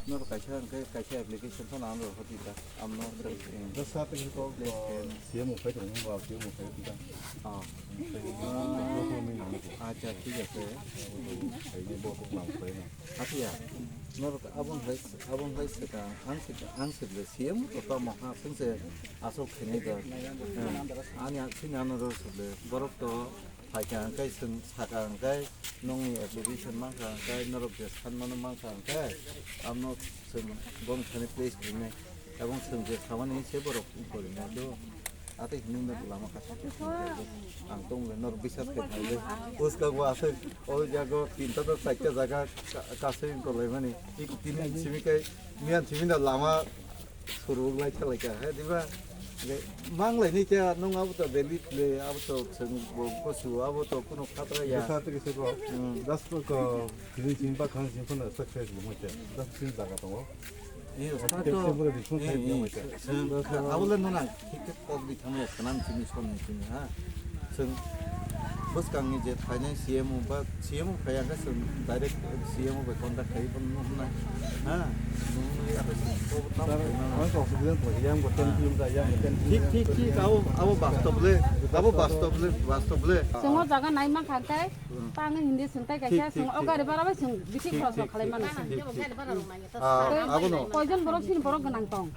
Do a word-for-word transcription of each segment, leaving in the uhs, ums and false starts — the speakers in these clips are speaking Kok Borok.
Noro kaisa hwnkhe kaisa application phano ano rw hoti ta. Amno sir, eh, Just sir, thank you, please, eh, C M o phai tong, ba C M o phai tong. Ah. Thank you. Acha, thik ase. Thank you, bo kok lang phai na. Atia, noro abon hai, abon hai seta, ang seta, ang seta C M o to tamo ha, sung se asok khenai da. Eh, ani, ani ano rw seta, borok to Phaikha hwnkhe chwng sakha hwnkhe, nokni application mankha hwnkhe, norok je sanmano mankha hwnkhe, abono chwng boni thani place khainai. Tabuk chwng je samani se borok korinai do. Atwi hinwi no lama kasa ang tongmole norok bisas khai thangle. Uska go aswk o jago tinta to chaita jaga ka-, kasui tonglaimani. Tini simi khe miyan simi no lama Suruk lai chalai ka, he, diba? Ge, mang lai ni cha, nung abo to valid le, abo to chwng bo kosu, abo to kuno khatra ya. Bwsa twi kisa ko. Hmm. Das ko ko, kini chini ba khang chini phano success bo mo cha. Das chini jaga tongo. Iyo, Abo sa to, to, bwrwi bikung eh, khai eh, mo cha. Chwng, abo le nang, thik thik kok di thamo, kanam chini, som ni chini, ha. Chwng bwskangni je phainai C M O ba C M O phai hwnkhe chwng direct C M O bai contact khai phano nuhunai. Ha? Nuhunwi abo chwng bo tamo Sir, khaimano. Ang kok sugwi tong yang bo ten Ah. team da, yang bo ten team, Thik, yang thik, bo thik, ten abo, abo team. Bastob le, abo bastob le, bastob le. Chwng o jaga nai mankha hwnkhe, Hmm. tang hindi chwng tai Thik, kaisa thik, chwng o thik. Gari bara bai chwng bithi Thik, khoroksa thik, khalai thik, mano. thik, thik. Ah, abono. Koijon borok sini borok gwnang tong.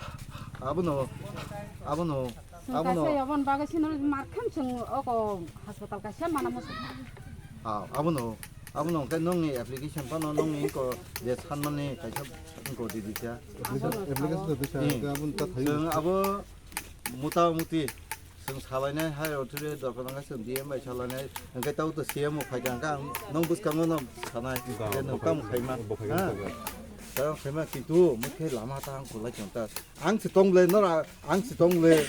Abono, abono. Chwng Abono. Kaisa yabon bagwi sino markham chwng oko hospital kaisa mana muchung. Ah, abono, abono hwnkhe nokni application phano nokni ko je sanmani kaisa ko di dikha. Application, application to bisa Hmm. ke abon ta thayo. Chwng abo mota muti chwng salainai hai authority dorkar nangkha chwng D M bai salainai hwnkhe tau to C M o phaikha hwnkhe ang nong bwskango no sanai Ba, je nong bo tam khai-, khaima. Bo khai Ha? Kha. Tang khaima kintu mukhe lama ta ang khulai chwng ta. Ang si tong le, nor a-, ang si tong le,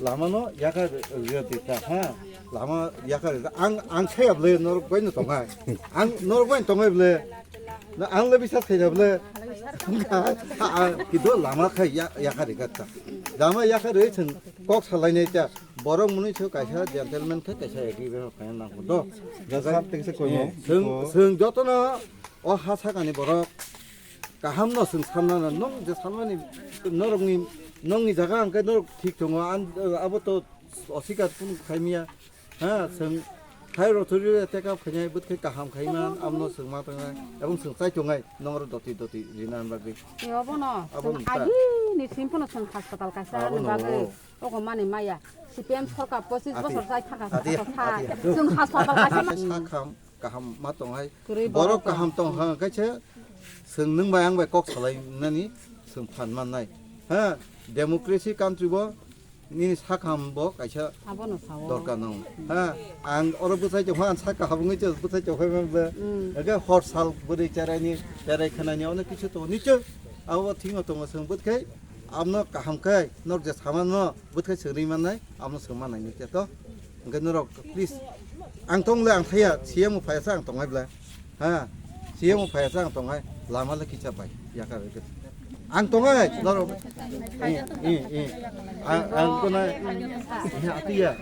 lama no yaka ria ti ta, ha? Lama yaka ria ta. Ang, ang saya ble, nor koi no tong hai. Ang, nor koi tong hai ble. Na ang le bisa saya ble. Ha, ha, kido lama khai ya, yaka ria ta. Lama yaka ria chwng kok salai nai ta. Borok muni so kaisa gentleman khai kaisa agree be khai nang do. Jasar tingse koi Eh, no. Seng, seng joto no o ha sakani borok. Kaham no chwng sanna na, nong je sanmani norokni, nongni jaga hwnkhe norok thik tongo, an, abo to osikar kunu khaimiya. Ha, chwng hai rothori take up khainai, bwtkhai kaham khaiman, amno chwng ma tongnai, ebong chwng chai tongnai, nongro doti doti rina bagwi. Obono, Abo chwng nungkha. Agini sim phano chwng hospital kaisa Abo ani bagwi, nungo. Ogo mani maya, C P M sorkar pochis Ati, bosor chai thaka ati, thaka ati. Chwng hospital kaisa Ati ma- sakham. Kaham ma tong hai. Kwrwi Borok borok kaham tong. Tong ha, kaisa chwng nwng bai ang bai kok salai nani chwng phan man nai. Ha, democracy country bo nini sakham bo kaisa Abono sao. Dorkar nang. Ha, ang oro bwsai tong ha, ang saka habungwi chwng bwsai tong ha, ba. Mm. Ega hor sal bwrwi cherai ni, cherai khana ni, ono kisu to nicho. Abo thingo tongo chwng bwtkhai, amno kaham khai, nok je saman no bwtkhai chwng ri man nai, amno chwng man nai ni to. Hwnkhe norok, please, ang tong le ang thaya, C M o phaiya sa ang tong hai bla. Ha, C M o phaiya sa ang tong hai, lama le kisa pai, yakar rwgwi. Ang tong hai, norok, eh, eh, eh. Ang, ang kono, eh, atiya.